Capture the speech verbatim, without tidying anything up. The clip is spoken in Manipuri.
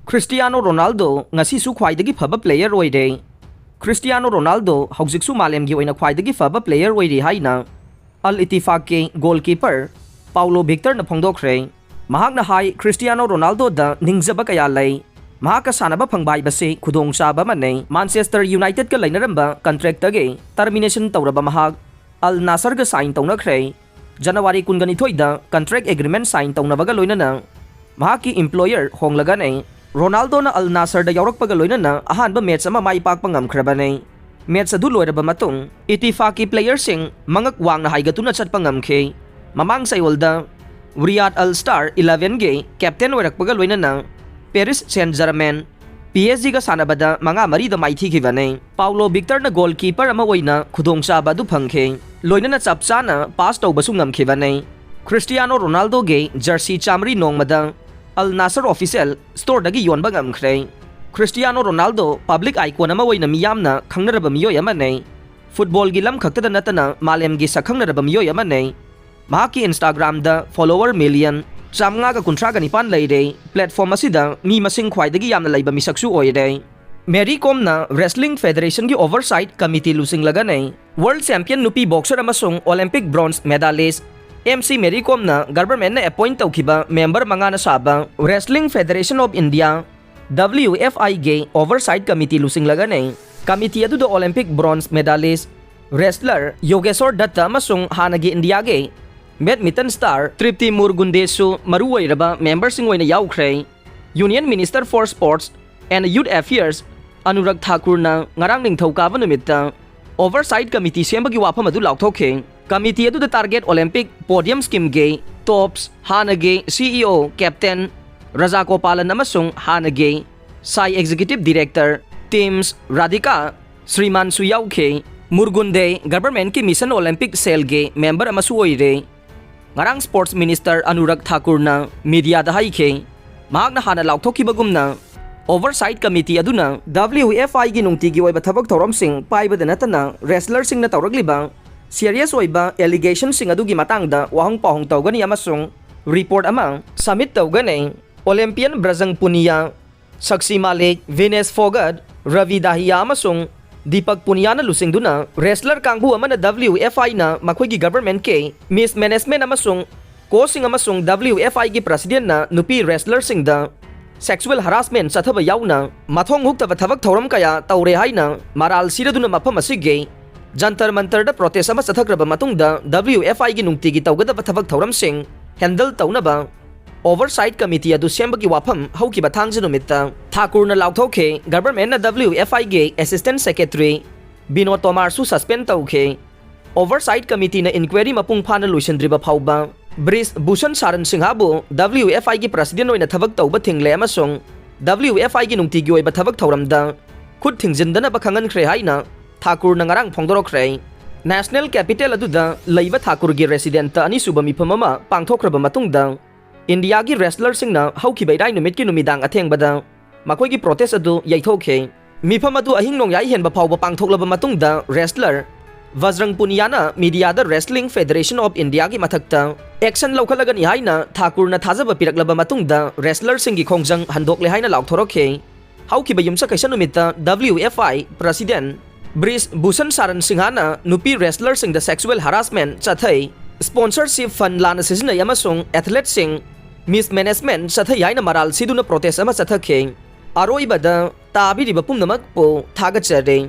ꯈ꯭ꯔꯤꯁꯇꯤꯌꯥꯅꯣ ꯔꯣꯅꯥꯜꯗꯣ ꯉꯁꯤꯁꯨ ꯈ꯭ꯋꯥꯏꯗꯒꯤ ꯐꯕ ꯄ꯭ꯂꯦꯌꯔ ꯑꯣꯏꯔꯦ꯫ ꯈ꯭ꯔꯤꯁꯇꯤꯌꯥꯅꯣ ꯔꯣꯅꯥꯜꯗꯣ ꯍꯧꯖꯤꯛꯁꯨ ꯃꯥꯂꯦꯝꯒꯤ ꯑꯣꯏꯅ ꯈ꯭ꯋꯥꯏꯗꯒꯤ ꯐꯕ ꯄ꯭ꯂꯦꯌꯔ ꯑꯣꯏꯔꯤ ꯍꯥꯏꯅ ꯑꯜ ꯏꯇꯤꯐꯥꯛꯀꯤ ꯒꯣꯜꯀꯤꯄꯔ ꯄꯥꯎꯂꯣ ꯚꯤꯛꯇꯔꯅ ꯐꯣꯡꯗꯣꯛꯈ꯭ꯔꯦ꯫ ꯃꯍꯥꯛꯅ ꯍꯥꯏ, ꯈ꯭ꯔꯤꯁꯇꯤꯌꯥꯅꯣ ꯔꯣꯅꯥꯜꯗꯣꯗ ꯅꯤꯡꯖꯕ ꯀꯌꯥ ꯂꯩ꯫ ꯃꯍꯥꯛꯀ ꯁꯥꯟꯅꯕ ꯐꯪꯕ ꯍꯥꯏꯕꯁꯤ ꯈꯨꯗꯣꯡꯆꯥꯕ ꯑꯃꯅꯤ꯫ ꯃꯥꯟꯆꯦꯁꯇꯔ ꯌꯨꯅꯥꯏꯇꯦꯗꯀ ꯂꯩꯅꯔꯝꯕ ꯀꯟꯇ꯭ꯔꯦꯛꯇꯒꯤ ꯇꯔꯃꯤꯅꯦꯁꯟ ꯇꯧꯔꯕ ꯃꯍꯥꯛ ꯑꯜ ꯅꯥꯁꯔꯒ ꯁꯥꯏꯟ ꯇꯧꯅꯈ꯭ꯔꯦ꯫ ꯖꯅꯋꯥꯔꯤ ꯀꯨꯟꯒ ꯅꯤꯊꯣꯏꯗ ꯀꯟꯇ꯭ꯔꯦꯛ ꯑꯦꯒ꯭ꯔꯤꯃꯦꯟ ꯁꯥꯏꯟ ꯇꯧꯅꯕꯒ ꯂꯣꯏꯅꯅ ꯃꯍꯥꯛꯀꯤ ꯏꯝꯄ꯭ꯂꯣꯌꯔ ꯍꯣꯡꯂꯒꯅꯤ꯫ ꯔꯣꯅꯥꯜꯗꯣꯅ ꯑꯜ ꯅꯥꯁꯔꯗ ꯌꯥꯎꯔꯛꯄꯒ ꯂꯣꯏꯅꯅ ꯑꯍꯥꯟꯕ ꯃꯦꯆ ꯑꯃ ꯃꯥꯏ ꯄꯥꯛꯄ ꯉꯝꯈ꯭ꯔꯕꯅꯤ꯫ ꯃꯦꯆ ꯑꯗꯨ ꯂꯣꯏꯔꯕ ꯃꯇꯨꯡ, ꯏꯇꯤꯐꯥꯛꯀꯤ ꯄ꯭ꯂꯦꯌꯔꯁꯤꯡ ꯃꯉꯛ ꯋꯥꯡꯅ ꯍꯥꯏꯒꯠꯇꯨꯅ ꯆꯠꯄ ꯉꯝꯈꯤ꯫ ꯃꯃꯥꯡ ꯆꯌꯣꯜꯗ ꯔꯤꯌꯥꯗ ꯑꯜ ꯁ꯭ꯇꯥꯔ ꯏꯂꯦꯚꯦꯟꯒꯤ ꯀꯦꯞꯇꯦꯟ ꯑꯣꯏꯔꯛꯄꯒ ꯂꯣꯏꯅꯅ ꯄꯦꯔꯤꯁ ꯁꯦꯟ ꯖꯔꯃꯦꯟ, ꯄꯤ ꯑꯦꯁ ꯖꯤꯒ ꯁꯥꯟꯅꯕꯗ ꯃꯉꯥ ꯃꯔꯤꯗ ꯃꯥꯏꯊꯤꯈꯤꯕꯅꯤ꯫ ꯄꯥꯎꯂꯣ ꯚꯤꯛꯇꯔꯅ ꯒꯣꯜꯀꯤꯄꯔ ꯑꯃ ꯑꯣꯏꯅ ꯈꯨꯗꯣꯡꯆꯥꯕ ꯑꯗꯨ ꯐꯪꯈꯤ, ꯂꯣꯏꯅꯅ ꯆꯞ ꯆꯥꯅ ꯄꯥꯁ ꯇꯧꯕꯁꯨ ꯉꯝꯈꯤꯕꯅꯤ꯫ ꯈ꯭ꯔꯤꯁꯇꯤꯌꯥꯅꯣ ꯔꯣꯅꯥꯜꯗꯣꯒꯤ ꯖꯔꯁꯤ ꯆꯥꯃꯔꯤ ꯅꯣꯡꯃꯗ ꯑꯜ ꯅꯥꯁꯔ ꯑꯣꯐꯤꯁꯤꯌꯦꯜ ꯁ꯭ꯇꯣꯔꯗꯒꯤ ꯌꯣꯟꯕ ꯉꯝꯈ꯭ꯔꯦ꯫ ꯈ꯭ꯔꯤꯁꯇꯤꯌꯥꯅꯣ ꯔꯣꯅꯥꯜꯗꯣ ꯄꯕ꯭ꯂꯤꯛ ꯑꯥꯏꯀꯣꯟ ꯑꯃ ꯑꯣꯏꯅ ꯃꯤꯌꯥꯝꯅ ꯈꯪꯅꯔꯕ ꯃꯤꯑꯣꯏ ꯑꯃꯅꯤ꯫ ꯐꯨꯠꯕꯣꯜꯒꯤ ꯂꯝ ꯈꯛꯇꯗ ꯅꯠꯇꯅ ꯃꯥꯂꯦꯝꯒꯤ ꯁꯛꯈꯪꯅꯔꯕ ꯃꯤꯑꯣꯏ ꯑꯃꯅꯤ꯫ ꯃꯍꯥꯛꯀꯤ ꯏꯟꯁꯇꯥꯒ꯭ꯔꯥꯝꯗ ꯐꯣꯂꯣꯋꯔ ꯃꯤꯂꯤꯌꯟ ꯆꯥꯃꯉꯥꯒ ꯀꯨꯟꯊ꯭ꯔꯥꯒ ꯅꯤꯄꯥꯟ ꯂꯩꯔꯦ꯫ ꯄ꯭ꯂꯦꯠꯐꯣꯝ ꯑꯁꯤꯗ ꯃꯤ ꯃꯁꯤꯡ ꯈ꯭ꯋꯥꯏꯗꯒꯤ ꯌꯥꯝꯅ ꯂꯩꯕ ꯃꯤꯁꯛꯁꯨ ꯑꯣꯏꯔꯦ꯫ ꯃꯦꯔꯤ ꯀꯣꯝꯅ ꯔꯦꯁꯂꯤꯡ ꯐꯦꯗꯔꯦꯁꯟꯒꯤ ꯑꯣꯚꯔꯁꯥꯏꯠ ꯀꯃꯤꯇꯤ ꯂꯨꯆꯤꯡꯂꯒꯅꯤ꯫ ꯋꯥꯔꯜꯗ ꯆꯦꯝꯄꯤꯌꯟ ꯅꯨꯄꯤ ꯕꯣꯛꯁꯔ ꯑꯃꯁꯨꯡ Olympic bronze medalist M C Mary ꯀꯣꯝꯅ ꯒꯚꯔꯟꯃꯦꯟꯠꯅ ꯑꯦꯄꯣꯏꯟꯠ ꯇꯧꯈꯤꯕ ꯃꯦꯝꯕꯔ ꯃꯉꯥꯅ ꯁꯥꯕ wrestling federation of India, W F ꯑꯥꯏꯒꯤ ꯑꯣꯚꯔꯁꯥꯏꯠ ꯀꯃꯤꯇꯤ ꯂꯨꯆꯤꯡꯂꯒꯅꯤ꯫ ꯀꯃꯤꯇꯤ ꯑꯗꯨꯗ Olympic bronze medalist wrestler Yogeshwar Dutt ꯑꯃꯁꯨꯡ ꯍꯥꯟꯅꯒꯤ ꯏꯟꯗꯤꯌꯥꯒꯤ ꯕꯦꯗꯃꯤꯟꯇꯟ ꯁ꯭ꯇꯥꯔ ꯇ꯭ꯔꯤꯞꯇꯤ ꯃꯨꯔꯒꯨꯟꯗꯦꯁꯁꯨ ꯃꯔꯨꯑꯣꯏꯔꯕ ꯃꯦꯝꯕꯔꯁꯤꯡ ꯑꯣꯏꯅ ꯌꯥꯎꯈ꯭ꯔꯦ꯫ Union minister for sports and youth affairs Anurag ꯊꯥꯀꯨꯔꯅ ꯉꯔꯥꯡ ꯅꯤꯡꯊꯧꯀꯥꯕ ꯅꯨꯃꯤꯠꯇ ꯑꯣꯚꯔꯁꯥꯏꯠ ꯀꯃꯤꯇꯤ ꯁꯦꯝꯕꯒꯤ ꯋꯥꯐꯝ ꯑꯗꯨ ꯂꯥꯎꯊꯣꯛꯈꯤ꯫ ꯀꯃꯤꯇꯤ ꯑꯗꯨꯗ ꯇꯥꯔꯒꯦꯠ ꯑꯣꯂꯤꯝꯄꯤꯛ ꯄꯣꯗꯤꯌꯝ ꯁ꯭ꯀꯤꯝꯒꯤ ꯇꯣꯞꯁ ꯍꯥꯟꯅꯒꯤ ꯁꯤ ꯏ ꯑꯣ ꯀꯦꯞꯇꯦꯟ ꯔꯥꯖꯥꯒꯣꯄꯥꯂꯟ ꯑꯃꯁꯨꯡ ꯍꯥꯟꯅꯒꯤ ꯁꯥꯏ ꯑꯦꯛꯖꯤꯀ꯭ꯌꯨꯇꯤꯚ ꯗꯤꯔꯦꯛꯇꯔ ꯇꯤꯝꯁ ꯔꯥꯙꯤꯀꯥ ꯁ꯭ꯔꯤꯃꯥꯟꯁꯨ ꯌꯥꯎꯈꯤ꯫ ꯃꯨꯔꯒꯨꯟꯗꯦ ꯒꯚꯔꯟꯃꯦꯟꯠꯀꯤ ꯃꯤꯁꯟ ꯑꯣꯂꯤꯝꯄꯤꯛ ꯁꯦꯜꯒꯤ ꯃꯦꯝꯕꯔ ꯑꯃꯁꯨ ꯑꯣꯏꯔꯦ꯫ ꯉꯔꯥꯡ ꯁ꯭ꯄꯣꯔꯠꯁ ꯃꯤꯅꯤꯁꯇꯔ ꯑꯅꯨꯔꯥꯒ ꯊꯥꯀꯨꯔꯅ ꯃꯤꯗꯤꯌꯥꯗ ꯍꯥꯏꯈꯤ, ꯃꯍꯥꯛꯅ ꯍꯥꯟꯅ ꯂꯥꯎꯊꯣꯛꯈꯤꯕꯒꯨꯝꯅ, ꯑꯣꯚꯔꯁꯥꯏꯠ ꯀꯃꯤꯇꯤ ꯑꯗꯨꯅ ꯗꯕ꯭ꯂꯤꯌꯨ ꯑꯦꯐ ꯑꯥꯏꯒꯤ ꯅꯨꯡꯇꯤꯒꯤ ꯑꯣꯏꯕ ꯊꯕꯛ ꯊꯧꯔꯝꯁꯤꯡ ꯄꯥꯏꯕꯗ ꯅꯠꯇꯅ ꯔꯦꯁꯂꯔꯁꯤꯡꯅ ꯇꯧꯔꯛꯂꯤꯕ ꯁꯤꯔꯤꯌꯁ ꯑꯣꯏꯕ ꯑꯦꯂꯤꯒꯦꯁꯟꯁꯤꯡ ꯑꯗꯨꯒꯤ ꯃꯇꯥꯡꯗ ꯋꯥꯍꯪ ꯄꯥꯎꯍꯪ ꯇꯧꯒꯅꯤ ꯑꯃꯁꯨꯡ ꯔꯤꯄꯣꯔꯠ ꯑꯃ ꯁꯕꯃꯤꯠ ꯇꯧꯒꯅꯤ꯫ ꯑꯣꯂꯤꯝꯄꯤꯌꯟ ꯕ꯭ꯔꯖꯪ ꯄꯨꯅꯤꯌꯥ ꯁꯛꯁꯤ ꯃꯥꯂꯤꯛ, ꯚꯤꯅꯦꯁ ꯐꯣꯒꯠ, ꯔꯕꯤ ꯗꯥꯍꯤꯌꯥ ꯑꯃꯁꯨꯡ ꯗꯤꯄꯛ ꯄꯨꯅꯤꯌꯥꯅ ꯂꯨꯆꯤꯡꯗꯨꯅ wrestler ꯀꯥꯡꯕꯨ ꯑꯃꯅ W F I ꯅ ꯃꯈꯣꯏꯒꯤ government ꯀꯤ mismanagement ꯑꯃꯁꯨꯡ coach ꯁꯤꯡ ꯑꯃꯁꯨꯡ W F I ꯒꯤ president ꯅ ꯅꯨꯄꯤ wrestler ꯁꯤꯡꯗ sexual harassment ꯆꯠꯊꯕ ꯌꯥꯎꯅ ꯃꯊꯣꯡ ꯍꯨꯛꯇꯕ ꯊꯕꯛ ꯊꯧꯔꯝ ꯀꯌꯥ ꯇꯧꯔꯦ ꯍꯥꯏꯅ ꯃꯔꯥꯜ ꯁꯤꯔꯗꯨꯅ ꯃꯐꯝ ꯑꯁꯤꯒꯤ ꯖꯟꯇꯔ ꯃꯟꯇꯔꯗ protest ꯑꯃ ꯆꯠꯊꯈ꯭ꯔꯕ ꯃꯇꯨꯡꯗ W F I ꯒꯤ ꯅꯨꯡꯇꯤꯒꯤ ꯇꯧꯒꯗꯕ ꯊꯕꯛ ꯊꯧꯔꯝꯁꯤꯡ handle ꯇꯧꯅꯕ oversight committee ꯑꯗꯨ ꯁꯦꯝꯕꯒꯤ ꯋꯥꯐꯝ ꯍꯧꯈꯤꯕ ꯊꯥꯡꯖ ꯅꯨꯃꯤꯠꯇ ꯊꯥꯀꯨꯔꯅ ꯂꯥꯎꯊꯣꯛꯈꯤ꯫ Government ꯅ W F I ꯒꯤ assistant secretary ꯕꯤꯅꯣꯗ ꯇꯣꯃꯥꯔꯁꯨ suspend ꯇꯧꯈꯤ꯫ Oversight committee ꯅ inquiry ꯃꯄꯨꯡ ꯐꯥꯅ ꯂꯣꯏꯁꯤꯟꯗ꯭ꯔꯤꯕ ꯐꯥꯎꯕ bridge Bhushan ꯁꯥꯔꯟ ꯁꯤꯡꯍꯕꯨ W F I ꯒꯤ president ꯑꯣꯏꯅ ꯊꯕꯛ ꯇꯧꯕ ꯊꯤꯡꯂꯦ ꯑꯃꯁꯨꯡ W F I ꯒꯤ ꯅꯨꯡꯇꯤꯒꯤ ꯑꯣꯏꯕ ꯊꯕꯛ ꯊꯧꯔꯝꯗ ꯈꯨꯠ ꯊꯤꯡꯖꯤꯟꯗꯅꯕ ꯈꯪꯍꯟꯈ꯭ꯔꯦ ꯍꯥꯏꯅ ꯊꯥꯀꯨꯔꯅ ꯉꯔꯥꯡ ꯐꯣꯡꯗꯣꯔꯛꯈ꯭ꯔꯦ꯫ National capital ꯑꯗꯨꯗ ꯂꯩꯕ ꯊꯥꯀꯨꯔꯒꯤ resident ꯇ ꯑꯅꯤꯁꯨꯕ ꯃꯤꯐꯝ ꯑꯃ ꯄꯥꯡꯊꯣꯛꯈ꯭ꯔꯕ ꯃꯇꯨꯡꯗ ꯏꯟꯗꯤꯌꯥꯒꯤ wrestler ꯁꯤꯡꯅ ꯍꯧꯈꯤꯕ ꯏꯔꯥꯏ ꯅꯨꯃꯤꯠꯀꯤ ꯅꯨꯃꯤꯗꯥꯡ ꯑꯊꯦꯡꯕꯗ ꯃꯈꯣꯏꯒꯤ protest ꯑꯗꯨ ꯌꯩꯊꯣꯛꯈꯤ꯫ ꯃꯤꯐꯝ ꯑꯗꯨ ꯑꯍꯤꯡ ꯅꯣꯡꯌꯥꯏ ꯍꯦꯟꯕ ꯐꯥꯎꯕ ꯄꯥꯡꯊꯣꯛꯂꯕ ꯃꯇꯨꯡꯗ wrestler ꯕꯖꯔꯪ ꯄꯨꯅꯤꯌꯥꯅ media the Wrestling Federation of India ꯒꯤ ꯃꯊꯛꯇ action ꯂꯧꯈꯠꯂꯒꯅꯤ ꯍꯥꯏꯅ ꯊꯥꯀꯨꯔꯅ ꯊꯥꯖꯕ ꯄꯤꯔꯛꯂꯕ ꯃꯇꯨꯡꯗ wrestler ꯁꯤꯡꯒꯤ ꯈꯣꯡꯖꯪ ꯍꯟꯗꯣꯛꯂꯦ ꯍꯥꯏꯅ ꯂꯥꯎꯊꯣꯔꯛꯈꯤ꯫ ꯍꯧꯈꯤꯕ ꯌꯨꯝꯁꯀꯩꯁ ꯅꯨꯃꯤꯠꯇ W F I president Brij Bhushan Sharan ꯁꯤꯡꯍꯅ ꯅꯨꯄꯤ wrestler ꯁꯤꯡꯗ sexual harassment ꯆꯠꯊꯩ, sponsorship fund ꯂꯥꯟꯅ ꯁꯤꯖꯤꯟꯅꯩ ꯑꯃꯁꯨꯡ athlete ꯁꯤꯡ mismanagement ꯆꯠꯊꯩ ꯍꯥꯏꯅ ꯃꯔꯥꯜ ꯁꯤꯗꯨꯅ protest ꯑꯃ ꯆꯠꯊꯈꯤ꯫ ꯑꯔꯣꯏꯕꯗ ꯇꯥꯕꯤꯔꯤꯕ ꯄꯨꯝꯅꯃꯛꯄꯨ ꯊꯥꯒꯠꯆꯔꯤ꯫